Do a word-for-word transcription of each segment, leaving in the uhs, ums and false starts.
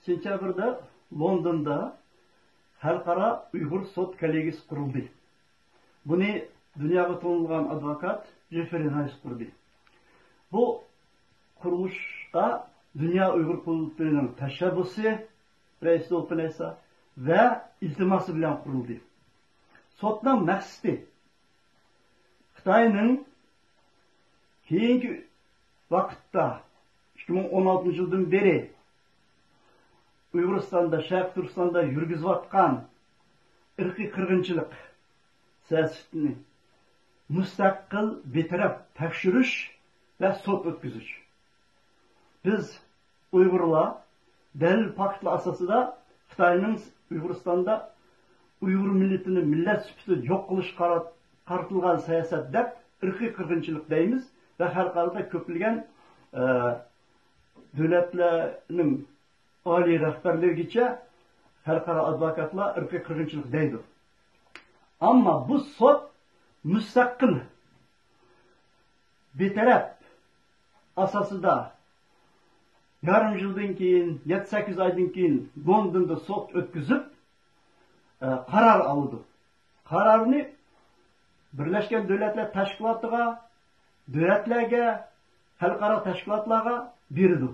سېنتيابىردا لوندوندا خەلقئارا ئۇيغۇر سوت كوللېگىيىسى قۇرۇلدى. بۇنى دۇنياغا تونۇلغان ئادۋوكات جېفرى نايس قۇردى. بۇ قۇرۇلۇشقا دۇنيا ئۇيغۇر قۇرۇلتىيىنىڭ تەشەببۇسى، رەئىسى دولقۇن ئەيسا ۋە ئىلتىماسى بىلەن قۇرۇلدى. سوتنىڭ مەقسىتى خىتاينىڭ كېيىنكى ۋاقىتتا، ئىككى مىڭ ئون ئالتىنچى يىلدىن بېرى ئۇيغۇرىستاندا، شەرقىي تۈركىستاندا يۈرگۈزۈۋاتقان ئىرقىي قىرغىنچىلىق سىياسىتىنى مۇستەقىل، بىتەرەپ تەكشۈرۈش ۋە سوت ئۆتكۈزۈش. بىز ئۇيغۇرلار دەلىل پاكىتلار ئاساسىدا خىتاينىڭ ئۇيغۇرىستاندا ئۇيغۇر مىللىتىنى مىللەت سۈپىتىدە يوق قىلىشقا قارا-، قارىتىلغان سىياسەت دەپ ئىرقىي قىرغىنچىلىق دەيمىز ۋە خەلقئارادا كۆپلىگەن، ئە، دۆلەتلەرنىڭ ئالىي رەھبەرلىرىگىچە خەلقئارا ئادۋوكاتلار ئىرقىي قىرغىنچىلىق دەيدۇ. ئەمما بۇ سوت مۇستەقىل، بىتەرەپ ئاساسىدا يېرىم يىلدىن كېيىن، يەتتە سەككىز ئايدىن كېيىن لوندوندا سوت ئۆتكۈزۈپ، ئە، قارار ئالىدۇ. قارارنى بىرلەشكەن دۆلەتلەر تەشكىلاتىغا، دۆلەتلەرگە، خەلقئارا تەشكىلاتلارغا بېرىدۇ.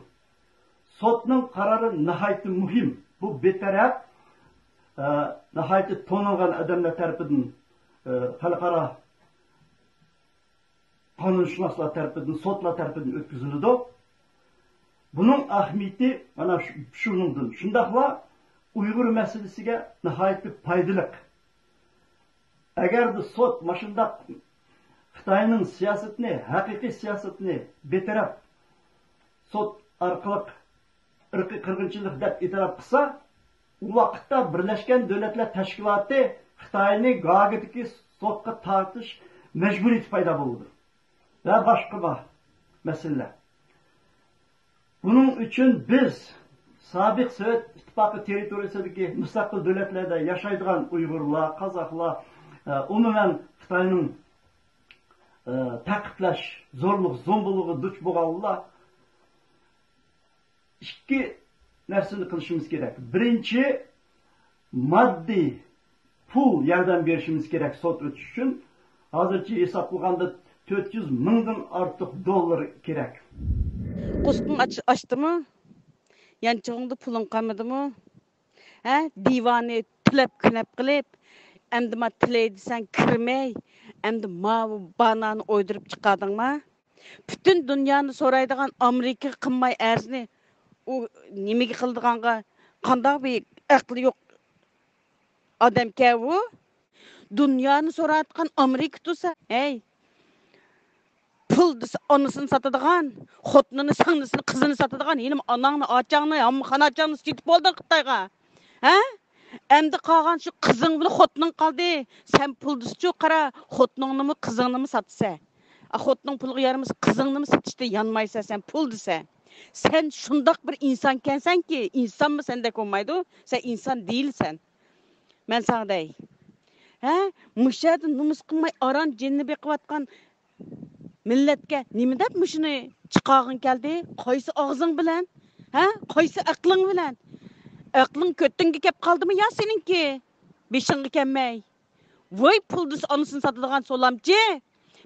سوتنىڭ قارارى ناھايىتى مۇھىم. بۇ بىتەرەپ، ئە، ناھايىتى تونۇلغان ئادەملەر تەرىپىدىن، ئە، خەلقئارا قانۇنشۇناسلار تەرىپىدىن، سوتلار تەرىپىدىن ئۆتكۈزۈلىدۇ. بۇنىڭ ئەھمىيىتى مانا شۇ، شۇنىڭدىن. شۇنداقلا ئۇيغۇر مەسىلىسىگە ناھايىتى پايدىلىق. ئەگەردە سوت ماشۇنداق خىتاينىڭ سىياسىتىنى، ھەقىقىي سىياسىتىنى بىتەرەپ سوت ئارقىلىق ئىرقىي قىرغىنچىلىق دەپ ئېتىراپ قىلسا، ئۇ ۋاقىتتا بىرلەشكەن دۆلەتلەر تەشكىلاتى خىتاينى گاگىدىكى سوتقا تارتىش مەجبۇرىيىتى پەيدا بولىدۇ ۋە باشقا بار مەسىلىلەر. بۇنىڭ ئۈچۈن بىز سابىق سوۋېت ئىتتىپاقى تېررىتورىيىسىدىكى مۇستەقىل دۆلەتلەردە ياشايدىغان ئۇيغۇرلار، قازاقلار، ئە، ئومۇمەن خىتاينىڭ، ئە، تەقىبلەش، زورلۇق، زومبىلىقىغا دۇچ بولغانلار ئىككى نەرسىنى قىلىشىمىز كېرەك. بىرىنچى، ماددىي پۇل ياردەم بېرىشىمىز كېرەك سوت ئۆتۈش ئۈچۈن. ھازىرچە ھېسابلىغاندا تۆت يۈز مىڭدىن ئارتۇق دوللار كېرەك. قورسىقىڭ ئاچ-، ئاچتىمۇ؟ يانچۇقۇڭدا پۇلۇڭ قالمىدىمۇ؟ ھە؟ دىۋانى تىلەپ كۈنەپ قىلىپ، ئەمدى ما تىلەي دېسەڭ كىرمەي، ئەمدى ماۋۇ بانانى ئويدۇرۇپ چىقاردىڭما؟ پۈتۈن دۇنيانى سورايدىغان ئامېرىكىغا قىلماي ئەرزنى، ئۇ نېمىگە قىلىدىغانغا، قانداق بىر ئەقلى يوق ئادەمكەن ئۇ؟ دۇنيانى سوراۋاتقان ئامېرىكا تۇرسا، ھەي، پۇل دېسە ئانىسىنى ساتىدىغان، خوتۇنىنى، سىڭلىسىنى، قىزىنى ساتىدىغان، ھېلىمۇ ئاناڭنى، ئاچاڭنى، ھەممە خانا ئاچاڭنى سېتىپ بولدۇڭ خىتايغا. ھە؟ ئەمدى قالغان شۇ قىزىڭ بىلەن خوتۇنۇڭ قالدى. سەن پۇل دېسىچۇ قارا، خوتۇنۇڭنىمۇ، قىزىڭنىمۇ ساتىسەن. ئا، خوتۇنۇڭ پۇلىغا يارىمىسا، قىزىڭنىمۇ سېتىشتا يانمايسەن سەن پۇل دېسە. سەن شۇنداق بىر ئىنسانكەنسەنكى، ئىنسانمۇ سەندەك بولمايدۇ، سەن ئىنسان دېيىلىسەن. مەن ساڭا دەي. ھە؟ مۇشۇ يەردە نومۇس قىلماي ئاران جېنىنى بېقىۋاتقان مىللەتكە نېمە دەپ مۇشۇنى چىقارغىڭ كەلدى؟ قايسى ئاغزىڭ بىلەن؟ ھە؟ قايسى ئەقلىڭ بىلەن؟ ئەقلىڭ كۆتۈڭگە كەپ قالدىمۇ يا سېنىڭكى؟ بېشىڭغا كەلمەي. ۋاي پۇل دېسە ئانىسىنى ساتىدىغان سولامچى!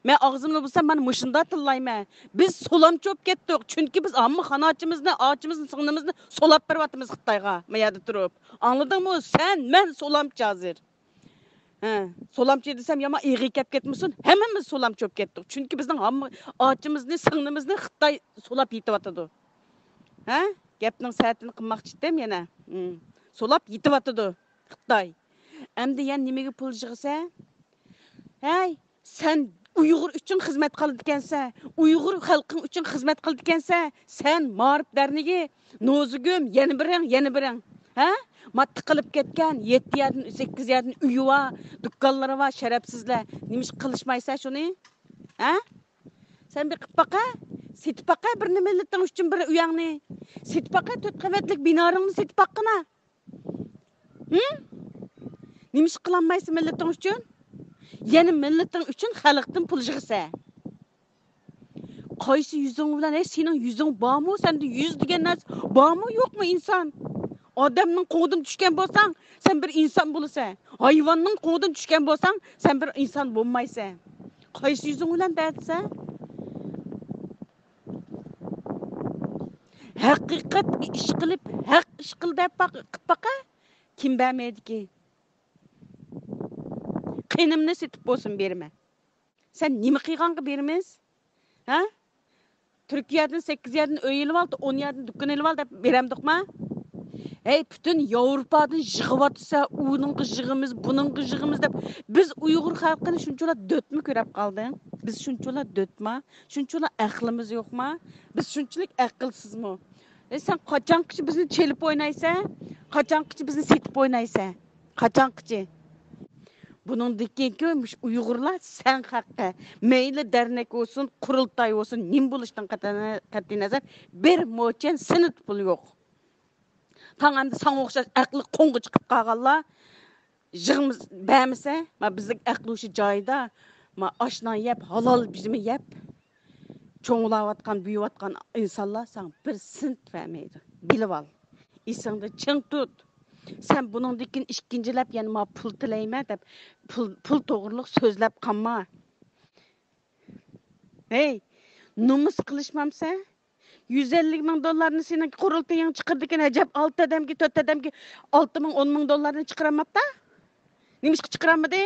مەن ئاغزىمنى بۇلسام مانا مۇشۇنداق تىللايمەن. بىز سولامچى بولۇپ كەتتۇق. چۈنكى بىز ھەممە خانا ئاچىمىزنى، ئاچىمىزنى، سىڭلىمىزنى سولاپ بېرىۋاتىمىز خىتايغا، ما يەردە تۇرۇپ. ئاڭلىدىڭمۇ؟ سەن، مەن سولامچى ھازىر. ھە، سولامچى دېسەم يامان ئېغىر كەپ كەتمىسۇن، ھەممىمىز سولامچى بولۇپ كەتتۇق. چۈنكى بىزنىڭ ھەممە ئاچىمىزنى، سىڭلىمىزنى خىتاي سولاپ يېتىۋاتىدۇ. ھە؟ گەپنىڭ سەتىنى قىلماقچى ئىدىم يەنە. ھىم. سولاپ يېتىۋاتىدۇ خىتاي. ئەمدى يەنە نېمىگە پۇل يىغىسەن؟ ھەي، سەن ئۇيغۇر ئۈچۈن خىزمەت قىلىدىكەنسەن، ئۇيغۇر خەلقىڭ ئۈچۈن خىزمەت قىلىدىكەنسەن، سەن مائارىپ دەرنىكى، نوزۇگۇم، يەنە بىرىڭ، يەنە بىرىڭ. ھە؟ ماتا قىلىپ كەتكەن، يەتتە يەردىن، سەككىز يەردىن ئۆيى بار، دۇكانلىرى بار شەرەپسىزلەر. نېمىشقا قىلىشمايسەن شۇنى؟ ھە؟ سەن بېقىپ باقە، سېتىپ باقە بىرنى مىللىتىڭ ئۈچۈن بىر ئۆيۈڭنى. سېتىپ باقە تۆت قەۋەتلىك بىنارىڭنى سېتىپ باققىنا. ھىم؟ نېمىشقا قىلالمايسەن مىللىتىڭ ئۈچۈن؟ يەنە مىللىتىڭ ئۈچۈن خەلقتىن پۇل يىغىسەن. قايسى يۈزۈڭ بىلەن؟ ھەي، سېنىڭ يۈزۈڭ بارمۇ؟ سەندە يۈز دېگەن نەرسە بارمۇ، يوقمۇ ئىنسان؟ ئادەمنىڭ قوڭىدىن چۈشكەن بولساڭ، سەن بىر ئىنسان بولىسەن. ھايۋاننىڭ قوڭىدىن چۈشكەن بولساڭ، سەن بىر ئىنسان بولمايسەن. قايسى يۈزۈڭ بىلەن دەۋاتىسەن؟ ھەقىقەتكە ئىش قىلىپ، ھەق ئىش قىل دەپ باق-، قىپ باقە. كىم بەرمەيدىكى؟ قېنىمنى سېتىپ بولسۇن بېرىمەن. سەن نېمە قىلغانغا بېرىمىز؟ ھە؟ تۈركىيەدىن سەككىز يەردىن ئۆي ئېلىۋال، ئون يەردىن دۇكان ئېلىۋال دەپ بېرەمدۇقما؟ ھەي، پۈتۈن ياۋروپادىن يىغىۋاتىسە، ئۇنىڭغا يىغىمىز، بۇنىڭغا يىغىمىز دەپ، بىز ئۇيغۇر خەلقىنى شۇنچىلا دۆتمۇ كۆرەپ قالدىڭ؟ بىز شۇنچىلا دۆتما؟ شۇنچىلا ئەقلىمىز يوقما؟ بىز شۇنچىلىك ئەقىلسىزمۇ؟ ھەي، سەن قاچانغىچە بىزنى چېلىپ ئوينايسەن؟ قاچانغىچە بىزنى سېتىپ ئوينايسەن؟ قاچانغىچە؟ بۇنىڭدىن كېيىنكى مۇشۇ ئۇيغۇرلار سەن خەققە، مەيلى دەرنەك بولسۇن، قۇرۇلتاي بولسۇن، نېمە بولۇشىدىن قەتئىي، قەتئىي نەزەر، بىر موچەن سېنت پۇل يوق. تاڭ ئەمدى ساڭا ئوخشاش ئەقلى قوڭغا چىقىپ قالغانلار يىغمىس-، بەرمىسە، ما بىزنىڭ ئەقلى ھوشى جايىدا، ما ئاش نان يەپ، ھالال بېجىمە يەپ، چوڭلاۋاتقان، بۈيۈۋاتقان ئىنسانلار ساڭا بىر سېنت بەرمەيدۇ. بىلىۋال. ئېسىڭدە چىڭ تۇت. سەن بۇنىڭدىن كېيىن ئىككىنچىلەپ يەنە ماڭا پۇل تىلەيمەن دەپ، پۇل، پۇل توغرۇلۇق سۆزلەپ قالما. ھەي، نومۇس قىلىشمامسەن؟ يۈز ئەللىك مىڭ دوللارنى سېنىڭ قۇرۇلتىيىڭ چىقىرىدىكەن، ئەجەب، ئالتە ئادەمگە، تۆت ئادەمگە ئالتە مىڭ، ئون مىڭ دوللارنى چىقىرالماپتا؟ نېمىشقا چىقىرالمىدى؟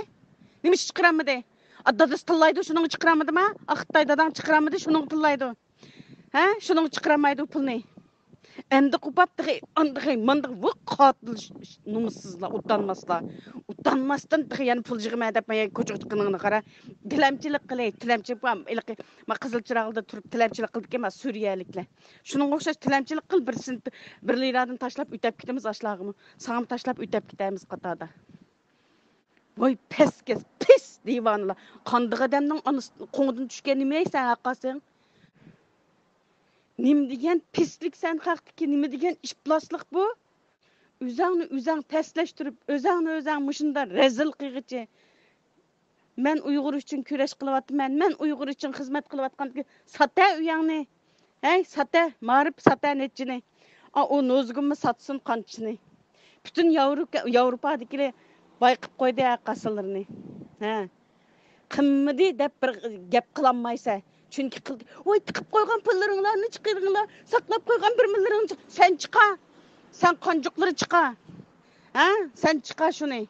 نېمىشقا چىقىرالمىدى؟ ئا، دادىسى تىللايدۇ، شۇنىڭغا چىقىرالمىدىما؟ ئا، خىتاي داداڭ چىقىرالمىدى، شۇنىڭغا تىللايدۇ. ھە؟ شۇنىڭغا چىقىرالمايدۇ پۇلنى. ئەمدى قوپاپ تېخى ئاندىغى ماندىغى، ۋۇ قاتىل ش-، ش-، نومۇسسىزلار، ئۇتانماسلار. ئۇتانماستىن تېخى يەنە پۇل يىغىمەن دەپ، مانا كوچىغا چىققىنىڭنى قارا. تىلەمچىلىك قىلى، تىلەمچى بۇ ھېلىقى، ما قىزىل چىراغلىدا تۇرۇپ تىلەمچىلىك قىلىدىكەن، ما سۈرىيەلىكلەر. شۇنىڭغا ئوخشاش تىلەمچىلىك قىل، بىرسىنى، بىر لىرادىن تاشلاپ ئۆتەپ كېتىمىز ئاشلارغىمۇ. ساڭىمۇ تاشلاپ ئۆتەپ كېتەرمىز قاتاردا. ۋاي پەسكەس، پىس دىۋانىلار. قانداق ئادەمنىڭ ئانىسى قوڭىدىن چۈشكەن نېمە يەيسەن ھەققاسىڭ؟ نېمە دېگەن پىسلىك سەن خەقتىكى، نېمە دېگەن ئىپلاسلىق بۇ؟ ئۆزەڭنى ئۆزەڭ پەسلەشتۈرۈپ، ئۆزەڭنى ئۆزەڭ مۇشۇنداق رەزىل قىلغىچە. مەن ئۇيغۇر ئۈچۈن كۈرەش قىلىۋاتىمەن، مەن ئۇيغۇر ئۈچۈن خىزمەت قىلىۋاتقاندىكىن ساتە ئۆيەڭنى. ھەي، ساتە، مائارىپ ساتە نەچچىنى. ئا، ئۇ نوزۇگۇممۇ ساتسۇن قانچىنى. پۈتۈن ياۋرو-، ياۋروپادىكىلەر بايقىپ قويدى ھە قاسىلىرىنى. ھە. قىلمىدى دەپ بىر گەپ قىلالمايسەن. چۈنكى قىل-، ۋاي، تىقىپ قويغان پۇللىرىڭلارنى چىقىرىڭلار، ساقلاپ قويغان بىر مىللىرىڭنى چىق-، سەن چىقار. سەن قانجۇقلىرى چىقار. ھە؟ سەن چىقار شۇنى.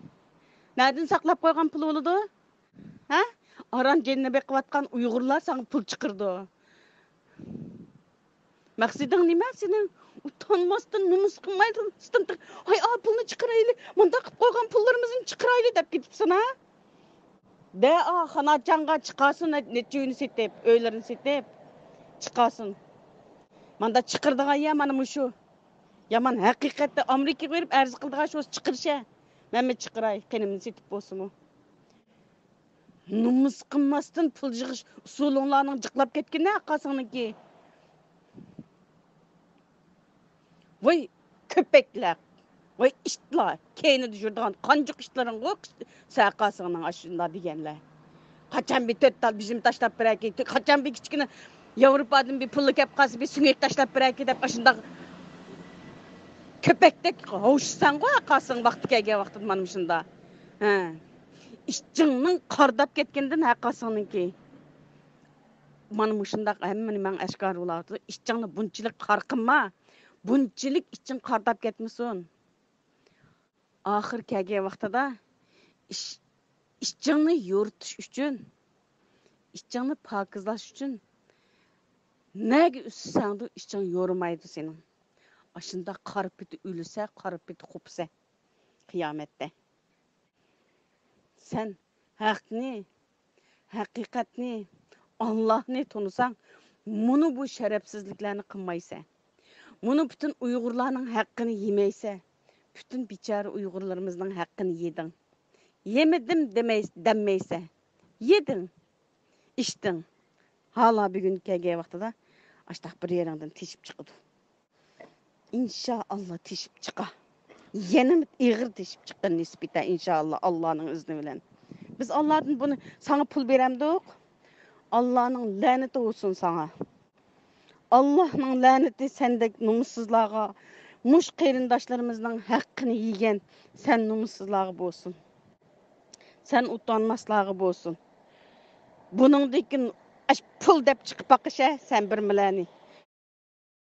نەدىن ساقلاپ قويغان پۇل بولىدۇ؟ ھە؟ ئاران جېنىنى بېقىۋاتقان ئۇيغۇرلار ساڭا پۇل چىقىرىدۇ. مەقسىتىڭ نېمە سېنىڭ؟ ئۇتانماستىن، نومۇس قىلماستىن، ھاي، ئا، پۇلنى چىقىرايلى، مۇنداق قىلىپ قويغان پۇللىرىمىزنى چىقىرايلى دەپ كېتىپسەن ھە؟ دە، ئا، خاناچاڭغا چىقارسۇن، نەچچە ئۆينى سېتىپ، ئۆيلىرىنى سېتىپ چىقارسۇن. ماندا چىقىرىدىغان يەر مانا مۇشۇ. يامان، ھەقىقەتتە ئامېرىكىغا بېرىپ ئەرز قىلىدىغان شۇ چىقىرىش ھە. مەنمۇ چىقىراي، قېنىمنى سېتىپ بولسىمۇ. نومۇس قىلماستىن پۇل يىغىش ئۇسۇلۇڭلارنىڭ جىقلاپ كەتكىنى ھەققاسىڭنىڭكى. ۋاي كۆپەكلەر، ۋاي ئىتلار، كەينىدە يۈرىدىغان قانجۇق ئىتلىرىڭغۇ سەقاسىڭنىڭ ئاشۇنداق دېگەنلەر. قاچان بىر تۆت تال بېجىمە تاشلاپ بېرەركى، قاچان بىر كىچىككىنە ياۋروپادىن بىر پۇللا كەپ قالسا، بىر سۆڭەك تاشلاپ بېرەركى دەپ ئاشۇنداق كۆپەكتەك ھوشسەنغۇ ھەقاسىڭ ۋاقتى كەلگەن ۋاقتىدا مانا مۇشۇنداق. ھە. ئىچىڭنىڭ قارداپ كەتكىنىدىن ھەقاسىڭنىڭكى. مانا مۇشۇنداق ھەممىنى ماڭا ئاشكارا بولاۋاتىدۇ. ئىچىڭنى بۇنچىلىك قار قىلما. بۇنچىلىك ئىچىڭ قارداپ كەتمىسۇن. ئاخىر كەلگەن ۋاقتىدا ئىچ-، ئىچىڭنى يورۇتۇش ئۈچۈن، ئىچىڭنى پاكىزلاش ئۈچۈن نەگە ئۈسسەڭدۇ ئىچىڭ يورۇمايدۇ سېنىڭ. ئاشۇنداق قارا پېتى ئۆلىسە، قارا پېتى قوپسە قىيامەتتە. سەن ھەقنى، ھەقىقەتنى، ئاللاھنى تونۇساڭ، مۇنۇ بۇ شەرەپسىزلىكلەرنى قىلمايسەن. مۇنۇ پۈتۈن ئۇيغۇرلارنىڭ ھەققىنى يېمەيسەن. پۈتۈن بىچارە ئۇيغۇرلىرىمىزنىڭ ھەققىنى يېدىڭ. يېمىدىم دېمەي-، دەممەيسەن. يېدىڭ، ئىچتىڭ. ھالا بۈگۈن كەلگەن ۋاقتىدا ئاشتاق بىر يېرىڭدىن تېشىپ چىقىدۇ. ئىنشائاللا تېشىپ چىقا. يەنە ئېغىر تېشىپ چىققىنى نېسىپ ئېتە، ئىنشائاللا، ئاللانىڭ ئىزنى بىلەن. بىز ئاللادىن بۇنى، ساڭا پۇل بېرەمدۇق؟ ئاللانىڭ لەنىتى بولسۇن ساڭا. ئاللانىڭ لەنىتى سەندەك نومۇسسىزلارغا، مۇش قېرىنداشلىرىمىزنىڭ ھەققىنى يېگەن سەن نومۇسسىزلارغا بولسۇن. سەن ئۇتانماسلارغا بولسۇن. بۇنىڭدىن كېيىن ئاش پۇل دەپ چىقىپ باقىشە سەن بىر مىلەنى.